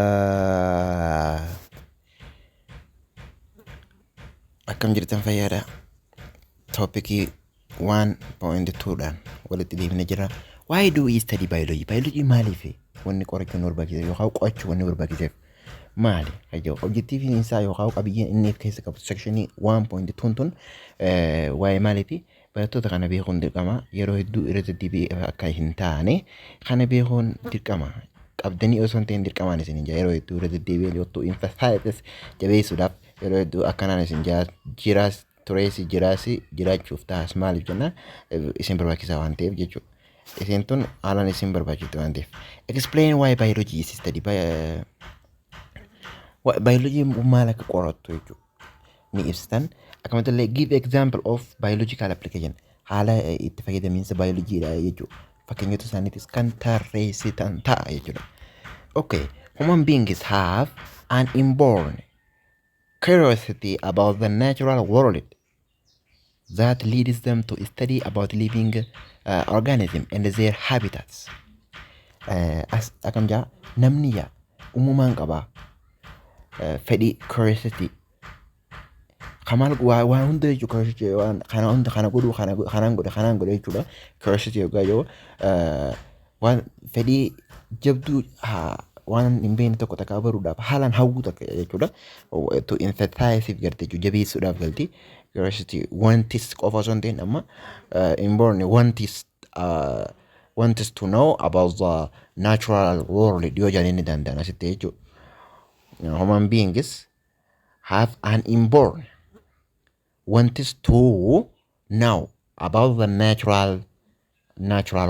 Yooyyaa! Akkam jirtan, fayyaadha? Topicii 1.2 dhaan walitti deemnee jira. Why do we study biology? Biology maaliif wanni qorachuun nu barbaachise yookaan qo'achuu wanni barbaachiseef maali? Hayyoo, objectiviin isaa yookaan qabiyyeen inni of keessa qabu sectionii 1.2 tun waa'ee maaliiti? Barattoota, kana beekuun dirqama. Yeroo hedduu irra deddeebi'ee akka hin taane kana beekuun dirqama. Qabdanii osoo hin ta'in dirqamaan isin jaa. Yeroo hedduu irra deddeebi'ee yoo emphasize jabeessuudhaaf yeroo hedduu akkanaan isin jaa jiraas turees jiraas jiraachuuf taas. Maaliif jennaan, isin barbaachisaa waan ta'eef jechuudha. Isin tun haalaan isin barbaachifti waan ta'eef. Explain why biology is study. Biology maal akka qorattu jechuudha. Ni ibsitan. Akkasumas illee give example of biological application. Haala itti fayyadamiinsa biologiidha jechuudha. Fakkeenyota isaaniitis kan tarreessitan ta'a jechuudha. Okay, human beings have an inborn curiosity about the natural world that leads them to study about living organism and their habitats. As akkam jaa, namni yaa uumamaan qabaa fedhii, curiosity, kamaal waa hunda jechuudha. Curiosity waan kana hunda, kana godhuu, kana kanaan godhe, kanaan godhe jechuudha. Curiosity yookaan yoo waan fedhii jabduu waan hin beekne tokko takka baruudhaaf haalaan hawwuu takka jechuudha. To emphasize garte jechuudha, jabeessuudhaaf galti. Curiosity wantis qofa osoo hin ta'in amma inborn wantis to know about the natural world yoo jedhanii ni danda'an asitti jechuudha. Human beings have an inborn wants to know about the natural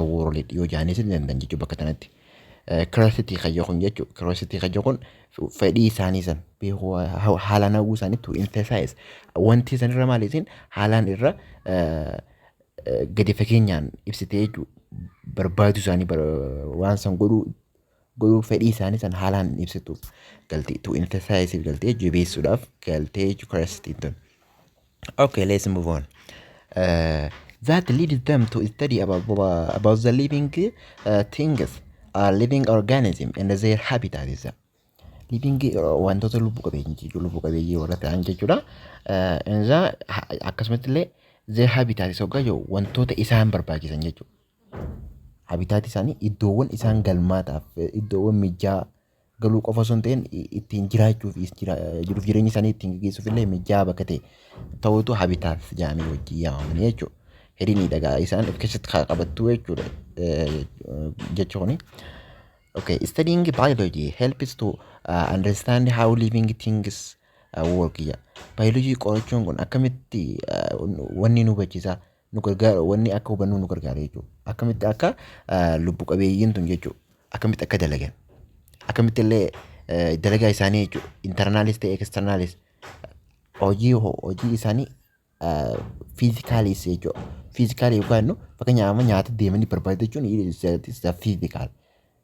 world yoo jedhanis ni danda'an jechuudha bakka kanatti. Curiosity kayyoo kun jechuudha. Curiosity kayyoo kun fedhii isaanii san beekuu, haalaan hawwuu isaanii to emphasize wanti san irra maali isin haalaan irra gadi fageenyaan ibsitee jechuudha. Barbaadu isaanii waan san godhuu fedhii isaanii san haalaan ibsituuf galtee, to emphasize galtee jabeessuudhaaf galtee jechuudha curiosity tun. Okay, let's move on. That leads them to study about the living things, living organism and their habitats. Living wantoota lubbu qabeeyyii, lubbu qabeeyyii warra ta'an jechuudha. Akkasumatti illee their habitats hoggaa jiru wantoota isaan barbaachisan jechuudha. Habitat isaanii, iddoowwan isaan galmaataaf, iddoowwan mijaa galuu qofa osoo hin ta'in ittiin jiraachuuf, jiruuf jireenya isaanii ittiin gaggeessuuf illee mijaa bakka ta'e ta'utu habitat jedhamee wajjin yaamamanii jechuudha. Hediin dhagaa isaan of keessatti qabattu jechuudha jechuuni. Okay, studying biology helps to understand how living things work. Yeah. Biology qorachuun kun akkamitti wanni nu hubachiisa, nu gargaara, wanni akka hubannu nu gargaara jechuudha. Akkamitti akka lubbu qabeeyyiin tun jechuudha. Akkamitti akka dalagan. Akkamitti illee dalagaa isaanii jechuudha. Internalis ta'e externalis hojii isaanii, physicalis jechuudha. Physicalii yookaan immoo fakkeenyaaf amma nyaata deemanii barbaadu jechuun physical.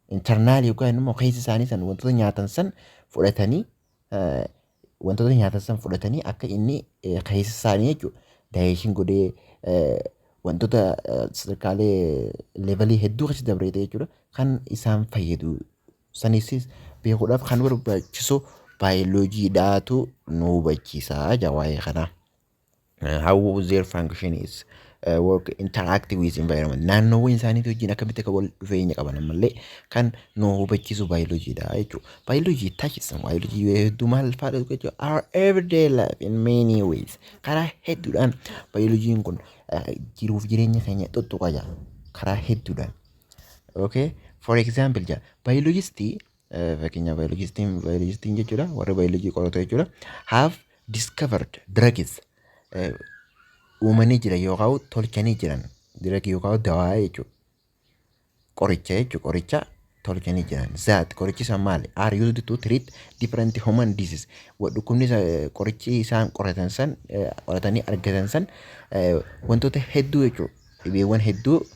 Internalii yookaan immoo keessa isaanii san wantoota nyaatan san fudhatanii, wantoota nyaatan san fudhatanii akka inni keessa isaanii jechuudha. Digestion godhee wantoota sadarkaalee levelii hedduu keessa dabreete jechuudha. Kan isaan fayyadu sanis beekuudhaaf kan barbaachisu baayoloojiidhaatu nu hubachiisa waa'ee kanaa. How their function is work, interact with environment, naannoowwan isaaniitii wajjin akkamitti akka wal dhufeenya qaban ammallee kan nu hubachiisu baayoloojiidha jechuudha. Baayoloojii touches baayoloojii hedduu maal fa'aadha jechuudha, our everyday life in many ways, karaa hedduudhaan baayoloojiin kun jiruuf jireenya keenya tuttuqa jira karaa hedduudhaan. Okay, for example jaa, baayoloojistii, fakkeenyaaf baayoloojistiin jechuudha, warra baayoloojii qoratu jechuudha, have discovered drugs, uumanii jiran yookaan tolchanii jiran, drug yookaan dawaa jechuudha. Qoricha jechuudha, qoricha tolchanii jiran. That qorichi isaan maali? Are used to treat different human disease. Dhukkubni qorichi isaan qoratan san, qoratanii argatan san, wantoota hedduu jechuudha. Dhibeewwan hedduu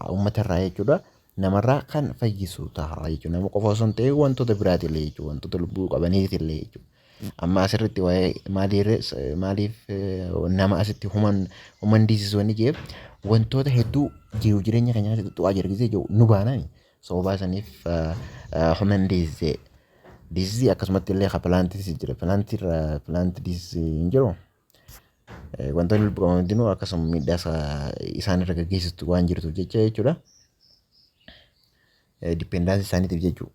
uummatarraa jechuudha. Namarraa kan fayyisu ta'a jechuudha. Nama qofa osoo hin ta'in wantoota biraatillee jechuudha. Wantoota lubbuu qabaniitillee jechuudha. Amma asirratti waa'ee maaliif nama asitti human disease wanni jedheef, wantoota hedduu jiru jireenya keenya keessatti xuxu'aa jira gisee jiru nu baanaani. Sababaa saniif human disease disease, akkasumatti illee ka plantis jira. Plantii irraa plant disease hin jiru. Wantoonni lubbu qaban hundinuu akkasuma miidhaa isaan irra gaggeessitu waan jirtuuf jecha jechuudha. Dependency isaaniitiif jechuudha.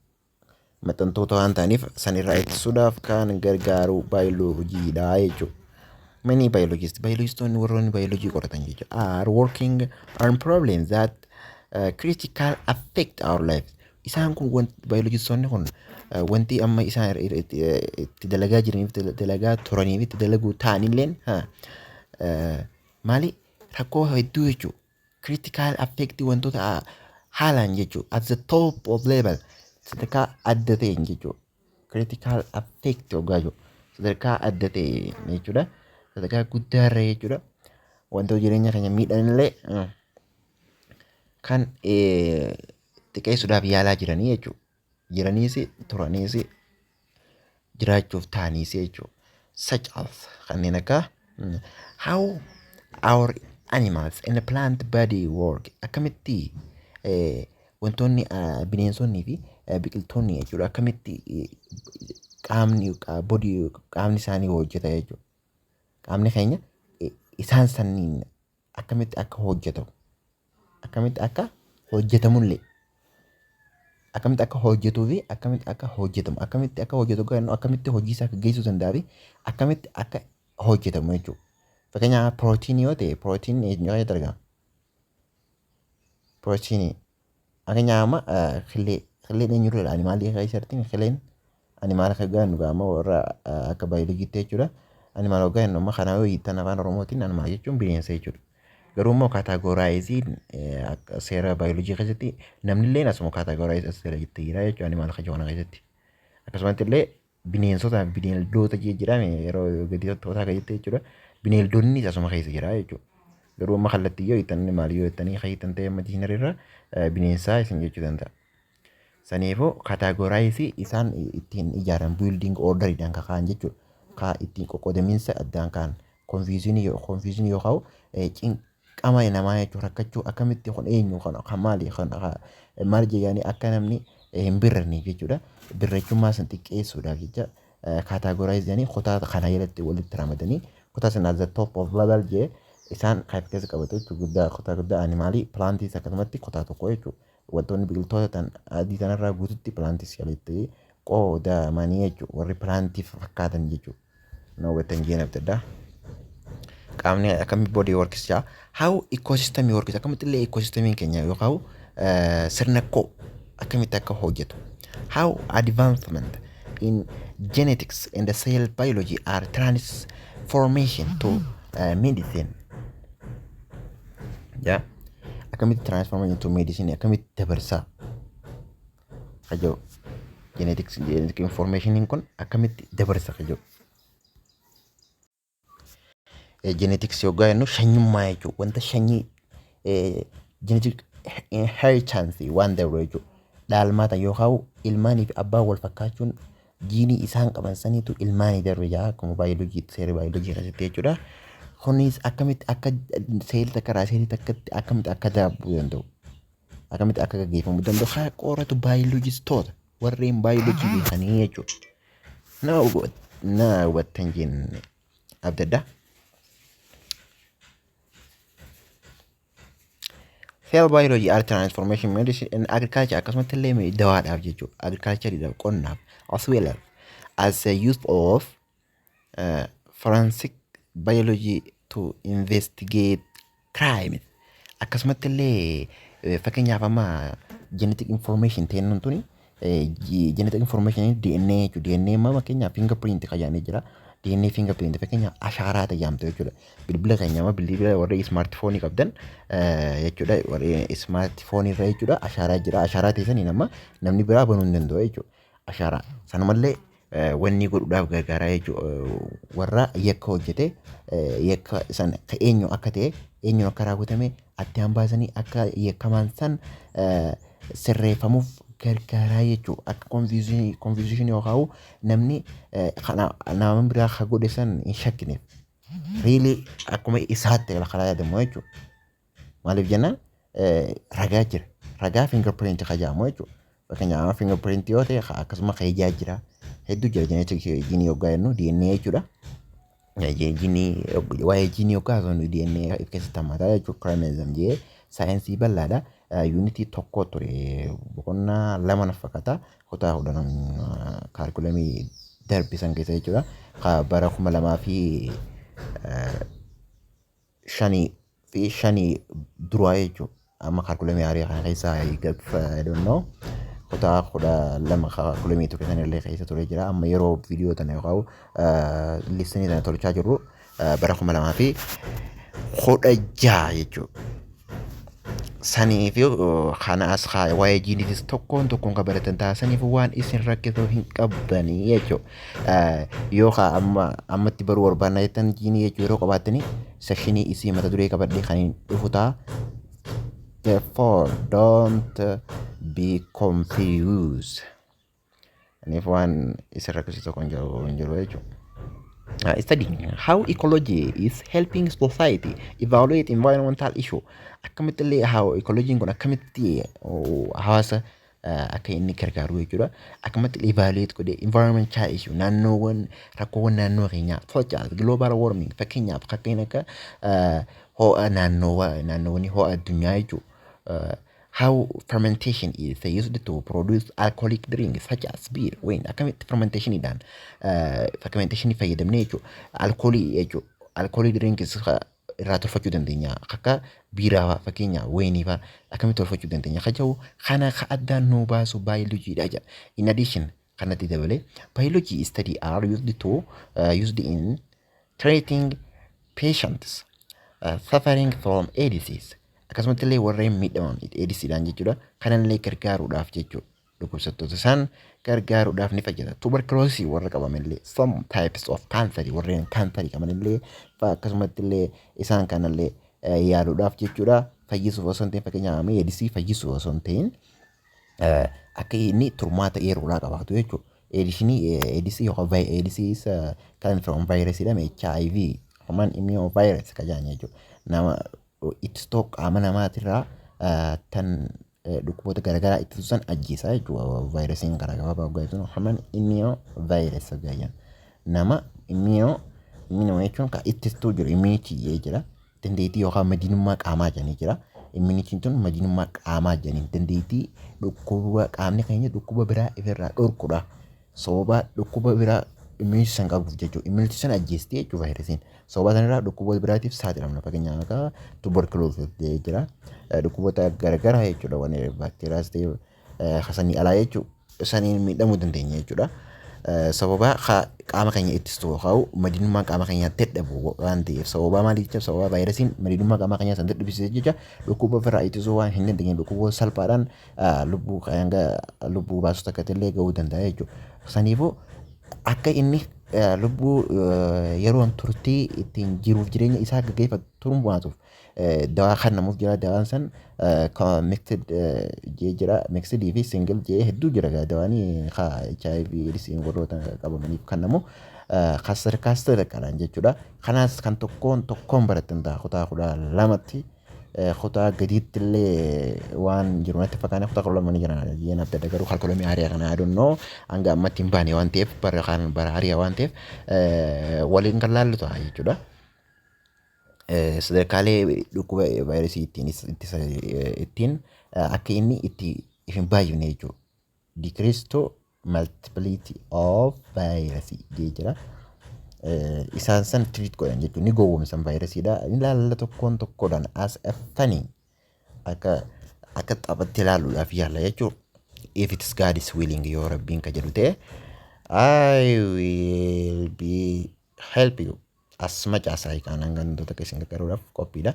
Maxxantoota waan ta'aniif san irraa ittisuudhaaf kan gargaaru baayoloojiidha jechuudha. Many biologists, biologistoonni, warroonni bioloojii qoratan jechuudha, are working on problems that critical affect our lives. Isaan kun, biologistoonni kun, wanti amma isaan itti dalagaa jiraniif, dalagaa turaniif, itti dalaguu ta'anilleen maali, rakkoo hedduu jechuudha. Critical affect wantoota haalaan jechuudha. At the top of level, sadarkaa adda ta'een jechuudha. Critical affect hoggaa jiru sadarkaa adda ta'e jechuudha. Sadarkaa guddaarra jechuudha. Wantoota jireenya keenya miidhan illee kan xiqqeessuudhaaf yaalaa jiranii jechuudha. Jiraniis, turaniis, jiraachuuf ta'aniis jechuudha. Such as kanneen akka how our animals and plant body work, akkamitti wantoonni bineensonnii fi biqiltoonni jechuudha, akkamitti qaamni body, qaamni isaanii hojjeta jechuudha. Qaamni keenya isaan sanniin akkamitti akka hojjetamu, akkamitti akka hojjetamullee, akkamitti akka hojjetuu fi akkamitti akka hojjetamu, akkamitti akka hojjetu, akkamitti hojii isaa gaggeessuu danda'a fi akkamitti akka hojjetamu jechuudha. Fakkeenyaaf pirootiinii yoo ta'e, pirootiinii eenyu keessatti argama? Pirootiinii fakkeenyaaf amma killeen eenyurra, animalii keessatti killeen animal kan gaannu amma warra akka baayoloojiitti jechuudha. Animal hoggaa jennu amma kana yoo hiiktan afaan Oromootiin animal jechuun bineensa jechuudha. Garuu immoo categorizeiin seera baayoloojii keessatti namni illee asuma categorize as jalatti jira jechuudha, animal kan kana keessatti. Akkasumatti illee bineensotaa fi bineeldota jedhame yeroo gadi to'ataa gaditti jechuudha. Bineeldonnis asuma keessa jira jechuudha. Garuu amma kallattii yoo hiiktan, maal yoo jettanii hiiktan ta'e, amma dictionary irra bineensaa isin jechuu danda'a. Saniifuu categorize isaan ittiin ijaaran building orderiidhaan kaka'an jechuudha. Ka ittiin qoqqoodamiinsa addaan ka'an confusionii yookaan cinqama namaa jechuudha, rakkachuu, akkamitti kun eenyu, kan maali, kan maal jedhanii akka namni hin birranne jechuudha. Birrachummaa san xiqqeessuudhaaf jecha categorize jedhanii kutaa kana jalatti walitti ramadanii, kutaa sana at the top of level jee isaan kan keessa qabatu jechuudha. Guddaa, kutaa guddaa animalii, plantiis akkasumatti kutaa tokko jechuudha. Wantoonni biqiltoota tan adii tanarraa guututti plantiis jalatti qoodamanii jechuudha. Warri plantiif fakkaatan jechuudha. Na hubattan jeen abdaddaa. Qaamni akkamitti body works jaa, how ecosystem works, akkamitti illee ecosystemiin keenya yookaan sirna koo akkamitti akka hojjetu, how advancement in genetics and the cell biology are transformation to medicine, yaa akkamitti transformation to medicine, akkamitti dabarsaa kaja'u, genetics, genetic informationiin kun akkamitti dabarsa kaja'u. Genetics yoggaa jennu sanyummaa jechuudha. Wanta sanyii, genetic inheritance waan dabru jechuudha. Dhaalmaata yookaan ilmaanii fi abbaan wal fakkaachuun jiinii isaan qaban saniitu ilmaanii darbe jaa, akkuma baayoloojii, seera baayoloojii keessatti jechuudha. Kunis akkamitti akka seelii takka irraa seelii takkatti akkamitti akka darbuu danda'u, akkamitti akka gaggeeffamuu danda'u haa qoratu baayoloojistoota, warreen baayoloojii beekanii jechuudha. Na hubattan jenne abdaddaa. Cell biology are transformation medicine and agriculture, akkasumatti illee dawaadhaaf jechuudha. Agriculture, qonnaaf, as well as the use of forensic biology to investigate crime. Akkasumatti illee fakkeenyaaf amma genetic information ta'ennuun tuni, genetic information DNA jechuudha. DNA amma fakkeenyaaf fingerprint kan jira. DNA fingerprint fakkeenyaaf ashaaraa tajaajamtu jechuudha. Bilbila keenya amma, bilbila warri smartphone qabdan jechuudha. Warri smartphone irra jechuudha ashaaraa jira. Ashaaraa teessaniin amma namni biraa banuu hin danda'u jechuudha. Ashaaraa sanumallee wanni godhuudhaaf gargaaraa jechuudha. Warra yakka hojjete, yakka san eenyu akka ta'e, eenyuun akka raawwatame addaan baasanii akka yakkamaan san sirreeffamuuf. Gargaaraa jechuudha. Akka confusion yookaan namni kana nama biraa ka godhe san hin shakkineef. Really akkuma isaatti karaa yaadamu jechuudha. Maaliif jennaan, ragaa jira. Ragaa fingerprint ka jedhamu jechuudha. Fakkeenyaaf, fingerprint yoo ta'e, akkasuma ka ijaa jira. Hedduu jira. Genetic jiinii yoggaa jennu DNA jechuudha. Jiinii, waa'ee jiinii yoggaa haasofnu DNA of keessatti hammataa jechuudha. Chromosome jee saayinsii bal'aadha. Yuunitii 1 ture, boqonnaa 2 na fakkaata. Kutaa 10 kaarikulamii darbe san keessa jechuudha. Bara 2005 fi 5 duraa jechuudha. Amma kaarikulamii haaraa kana keessa, I don't know. Kutaa 12 kaarikulamii ture sanillee keessa ture jira. Amma yeroo viidiyoo tana yookaan lessonii tana tolchaa jirru bara 2016 jechuudha. Sanii fi kana as waa'ee jiiniitis tokkoon tokkoon kan baratan taasisaniif waan isin rakkisu hin qabdanii jechuudha. Yoo amma ammatti baruu barbaanna jettan, jiinii jechuu yeroo qabaattanii sectionii isii mata duree qabadhee kan hin dhufu ta'a. Therefore, don't be confused. Kanaaf waan isin rakkisu tokko hin jiru jechuudha. Studying how ecology is helping society evaluate environmental issue. Akkamitti illee how ecology kun akkamitti hawaasa akka inni gargaaru jechuudha. Akkamitti evaluate godhee environmental issue, naannoowwan, rakkoowwan naannoo keenyaa, such as global warming, fakkeenyaaf kanneen akka ho'a naannoowwan, ho'a addunyaa jechuudha. How fermentation is used to produce alcoholic drinks such as beer, wine. Akkamitti fermentationiidhaan, fermentationii fayyadamnee jechuudha, alkoolii jechuudha, alcoholic drinks irraa tolfachuu dandeenya, akka biiraa fa'aa, fakkeenyaaf wayinii fa'aa akkamitti tolfachuu dandeenya ka jedhu kana ka addaan nuu baasu baayolojiidha jedha. In addition, kanatti dabalee, biology study are used in treating patients suffering from AIDS. Akkasumatti illee warreen miidhaman AIDSidhaan jechuudha, kanallee gargaaruudhaaf jechuudha, dhukkubsattoota isaan gargaaruudhaaf ni fayyada. Tuberculosis warra qabamanillee, some types of cancer, warreen kaansarii qabanillee, akkasumatti illee isaan kanallee yaaluudhaaf jechuudha. Fayyisuuf osoo hin ta'in, fakkeenyaaf AIDSii fayyisuuf osoo hin ta'in, akka inni turmaata yeroodhaa qabaatu jechuudha. AIDSii yookaan AIDSii kan from vaayirasiidha, HIV, human immune virus kan jedhan jechuudha. Nama ittistuu qaama namaatirraa tan dhukkuboota garaagaraa ittisu san ajjeesaa jechuudha. Vaayirasiin karaa gabaabaa hoggaa ibsinu human immune virus hoggaa jedhan. Nama immune jechuun kan ittistuu jiru, immunity jira. Dandeettii yookaan madiinummaa qaamaa jedhanii jira. Immunityn tun madiinummaa qaamaa jedhanii dandeettii dhukkuba qaamni keenya dhukkuba biraa ofirraa dhorkudha. Sababa dhukkuba biraa immunity san qabuuf jechuudha. Immunity san ajjeesti jechuudha vaayirasiin. Sababa sanarraa dhukkuboota biraatiif saaxilamna. Fakkeenyaaf, akka tuberculosis jira. Dhukkuboota garaagaraa jechuudha. Wanni baakteeriyaas ta'e kasanii alaa jechuudha. Saniin miidhamuu dandeenya jechuudha. Sababa qaama keenya ittistu yookaan madiinummaa qaama keenyaa dadhabu waan ta'eef, sababa maaliif jecha, sababa vaayirasiin madiinummaa qaama keenyaa san dadhabsiise jecha, dhukkuba ofirraa ittisuu waan hin dandeenye, dhukkuboota salphaadhaan lubbuu hanga lubbuu baasuu takka illee gahuu danda'a jechuudha. Saniifuu akka inni lubbuu yeroon turtii ittiin jiruuf jireenya isaa gaggeeffatu turmaatuuf dawaa kan namuuf jira. Dawaan san mixed jee jira, mixed fi single jee hedduu jira. Dawaanii HIV AIDSiin warroota qabamaniif kan namu kan sadarkaa sadarkaadhaan jechuudha. Kanaas kan tokkoon tokkoon barattan ta'a kutaa 12tti, kutaa gadiitti illee waan jiru natti fakkaata. Kutaa 12 ni jira jeen adda adda, garuu kalkulamii haaraa kana, I don't know, hanga ammatti hin baane waan ta'eef, bara kan bara haaraa waan ta'eef waliin kan laallu ta'a jechuudha. Sadarkaalee dhukkuba vaayirasii ittiin ittisa, ittiin akka inni itti hin baay'ifne jechuudha. Decrease to multiplicity of virus jee jira. Isaan san treat godhan jechuudha. Ni gowwoomsan vaayirasiidha. Ni ilaalla tokkoon tokkoodhaan as a funny, akka taphatti ilaaluudhaaf yaalla jechuudha. If it is God is willing, yoo Rabbiin ka jedhu ta'e, I will be help you as much as I can, hanga wantoota akka isin gargaaruudhaaf qophiidha.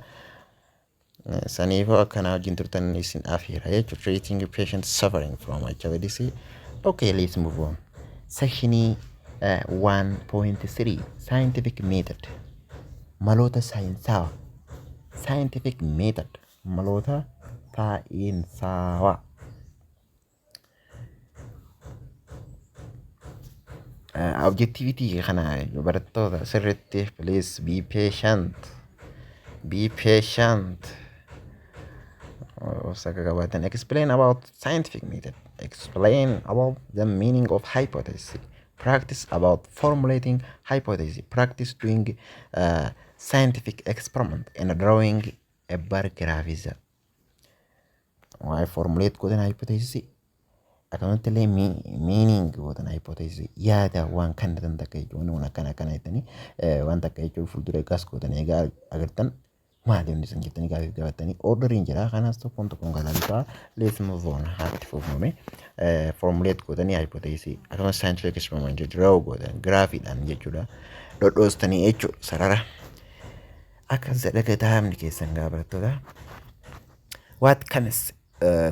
Saniifuu akkanaa wajjin turtan isin afeera jechuudha. Treating patients suffering from HIV disease. Okay, let's move on. Section 1.3, Scientific Method. Maloota saayinsaawaa. Scientific Method. Maloota saayinsaawaa. Objectivity kana barattoota sirriitti, please be patient, be patient. Obsa akka qabaatan. Explain about scientific method, explain about the meaning of hypothesis, practice about formulating hypothesis, practice doing scientific experiment and drawing a bar graph. Waa'ee formulate godhan hypothesis, akkasumatti illee meaning godhan hypothesis, yaada waan kana tan takka jechuun waan akkana akkana jettanii waan takka jechuun fuuldura gas gootan egaa agartan maali hundi san jettanii gaafii gaafatanii orderiin jira. Kanaas tokkoon tokkoon galaaltaa. Let's move on. Haatti fufname formulate godhanii hypothesis, akkasumas scientific experiment draw godhan graphiidhaan jechuudha, dhodhoostanii jechuudha sarara akka jedha kitaabni keessan gaa barattoota. What comes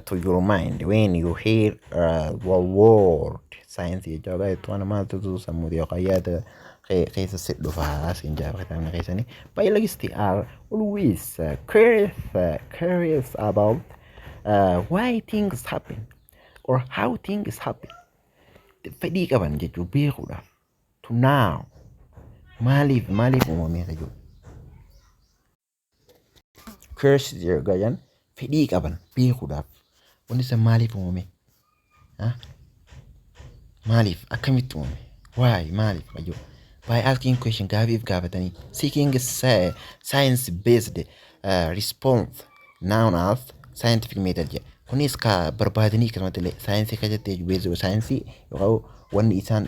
to your mind when you hear the word science jechuudha jechuun maaltu sammuu yookaan yaada keessa si dhufaa siin jaa kitaabni keessanii. Biologists are always curious about why things happen or how things happen. Fedhii qaban jechuu beekuudhaaf, to know maaliif maaliif uumamee jiru. Curious jedhan fedhii qaban beekuudhaaf wanti san maaliif uumame, maaliif akkamitti uumame, why, maaliif qayyoo, by asking question, gaafiif gaafatanii, seeking science based response known as scientific method jedha. Kunis ka barbaadanii akkasumatti illee saayinsii keessatti beeksisa saayinsii yookaan wanni isaan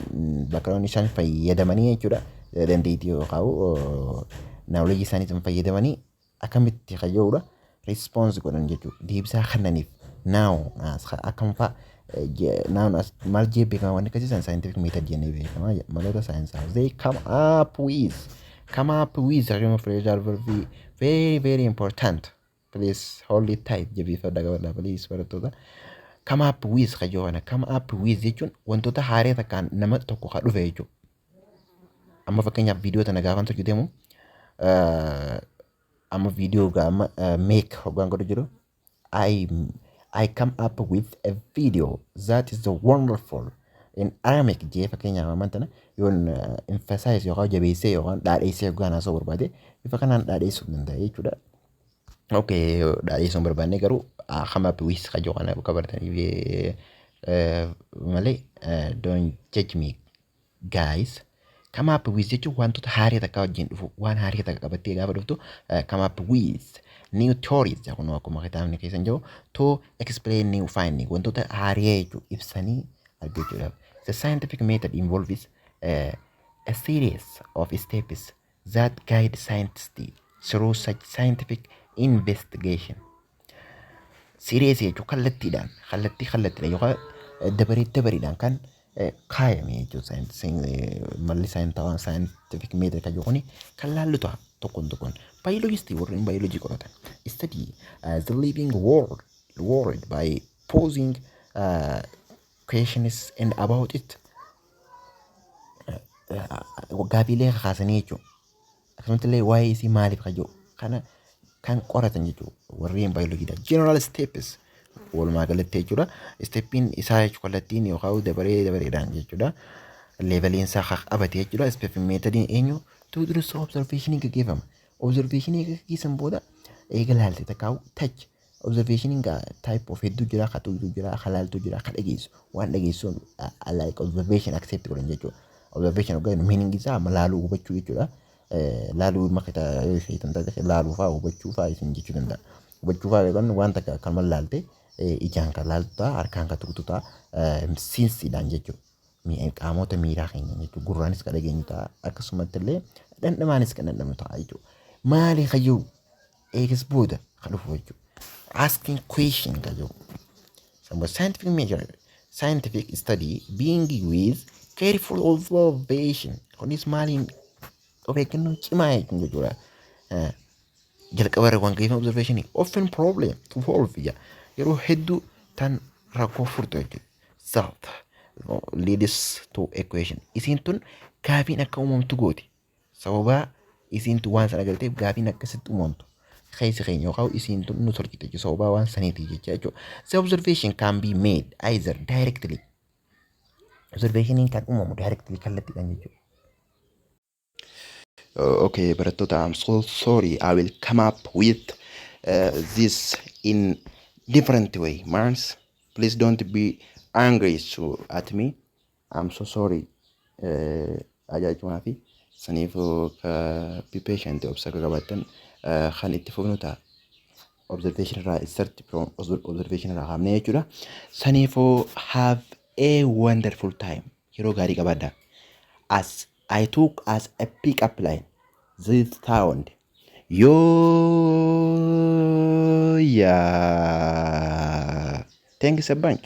bakka wanni isaan fayyadamanii jechuudha, dandeettii yookaan knowledge isaanii fayyadamanii akkamitti kayyuudha response godhan jechuudha, deebisaa kennaniif. Now akkam fa'a known as maal jee beekama wanni akkasii scientific method jennee beekama, maloota saayinsaa. They come up with akkuma phrasal verb, very very important. Please hold it tight, jabeeffadhaa qabadhaa please barattoota. Come up with kayyoo kana, come up with jechuun wantoota haaraa takkaan nama tokko ka dhufe jechuudha. Amma fakkeenyaaf viidiyoo tana gaafan hojjetemu, amma viidiyoo amma make hoggaan godhu jiru, I come up with a video that is wonderful in Aramaic jee. Fakkeenyaaf ammaan tana yoon emphasize yookaan jabeessee yookaan dhaadheessee hoggaan haasa'uu barbaade bifa kanaan dhaadheessuu danda'a jechuudha. Okay, dhaadheessuu hin barbaanne garuu come up with kayyoo kana akka barataniif malee, don't judge me, guys. Come up with jechuun wantoota haaraa takka wajjin dhufu, waan haaraa takka qabattee gaafa dhuftu, come up with new theories kun akkuma kitaabni keessan jiru, to explain new finding, wantoota haaraa jechuun ibsanii argachuudhaaf. The scientific method involves a series of steps that guide scientists through such scientific investigation. Series jechuun kallattiidhaan, kallattii kallattiidhaan yookaan dabaree dabareedhaan kan kaayame jechuudha. Malli saayinsawaa scientific method kan jedhu kan laallu ta'a tokkoon tokkoon. Biologistii warreen bioloojii qoratan study the living world by posing questions and about it, gaafiilee kakaasanii jechuudha. Akkasumatti illee waa'ee isii maaliif kan jedhu kana kan qoratan jechuudha warreen baayoloojiidha. General steps walumaa galatti jechuudha. Steppiin isaa jechuudha kallattiin yookaan dabaree dabareedhaan jechuudha. Leveliin isaa qabate jechuudha. Step methodiin eenyu tu dursa observationii gaggeeffama. Observationii gaggeessan booda eega laalte takkaa'u touch observationiin type of hedduu jira, ka tuqxu jira, ka laaltu jira, ka dhageessu, waan dhageessu like observation accept godhan jechuudha. Observation hoggaa meaning isaa laaluu hubachuu jechuudha. Laaluu makata yoo ishee taate laaluu fa'aa hubachuu fa'aa isin jechuu danda'a. Hubachuu fa'aa yookaan waan takka akkanuma laalte ijaan kan laaltu ta'a, harkaan kan tuqxu ta'a, senseiidhaan jechuudha. Qaamota miiraa keenya jechuudha. Gurraanis kan dhageenyu ta'a, akkasumatti illee dhandhamaanis kan dhandhamnu ta'a jechuudha. Maali kayyuu eegas booda kan dhufu jechuudha. Asking question kayyuu. Some scientific measure, scientific study being with careful observation. Kunis maaliin of eeggannoo cimaa jechuudha. Jalqaba irra waan ga'eef observation often problem to solve jedha. Yeroo hedduu tan rakkoo furtu jechuudha. That leads to a question. Isiin tun gaafiin akka uumamtu gooti. Sababa isiin tun waan sana galteef gaafiin akkasitti uumamtu. Keessa keenya yookaan isiin tun nu tolchite jechuudha. Sababa waan saniiti jecha jechuudha. The observation can be made either directly. Observationiin kan uumamu directly kallattiidhaan jechuudha. Okay, barattoota, I'm so sorry. I will come up with this in different way. Mans, please don't be angry so at me. I'm so sorry. Ajaajumaa fi saniif be patient, obsa akka qabaattan kan itti fufnu ta'a. Observation irraa, start from observation irraa kaafnee jechuudha. Saniifuu have a wonderful time. Yeroo gaarii qabaadhaa. As I took as a pick up line this sound. Yoo yaa. Thanks a bunch.